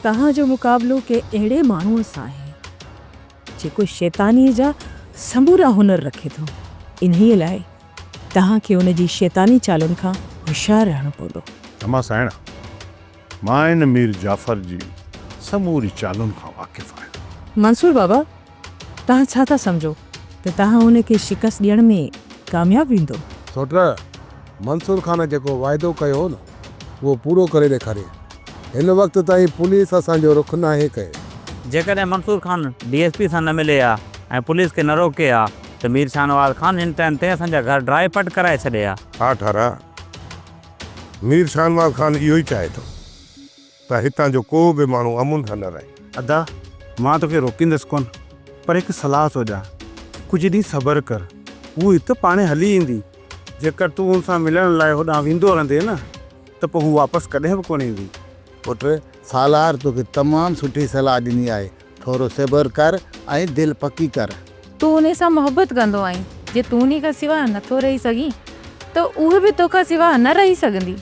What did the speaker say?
توهان جو مقابلو ڪنهن اهڙي ماڻهوء سان آهي، جيڪو شيطانيء جا سمورا هنر رکي ٿو. انهيء لاء توهان کي ان جي شيطاني چالن کان هوشيار رهڻو پوندو. اما سائڻ، مان ان مير جعفر جي سموري چالن کان واقف آهيان. منصور بابا، توهان ڇا ٿا سمجهو ته توهان ان کي شڪست ڏيڻ ۾ ڪامياب ويندو؟ سوٽ، منصور خان جيڪو واعدو ڪيو هو نه، اهو پورو ڪري ڏيکارين. هن وقت تائين پوليس اسان جو رخ ناهي ڪيو. جيڪڏهن Mansoor Khan D S P سان نه ملي ها ۽ پوليس کي نه روڪي ها ته مير شاهنواز خان هن ٽائيم تي اسان جا گهر ڊاهي پٽ ڪرائي ڇڏي ها. ها ٺارا، مير شاهنواز خان اهو ئي چاهي ٿو. ته هتان جو ڪو به ماڻهو امن سان نه رهي. ادا، مان توکي روڪيندس ڪونه، پر هڪ صلاح ٿو ڏيان، ڪجهه ڏينهن صبر ڪر، هوء هت پاڻهي هلي ايندي. جيڪر تون هن سان ملڻ لاء هوڏانهن ويندو رهندين نه، ته پوء هوء واپس ڪڏهن به ڪونه ايندي. پٽ، سالار توکي تمام سٺي صلاح ڏني آهي، ٿورو صبر ڪر ۽ دل پڪي ڪر. تون انهي سان محبت ڪندو آهين، جي تون انهي کان سواء نٿو رهي سگهين، ته اهو به توکان سواء نه رهي سگهندي.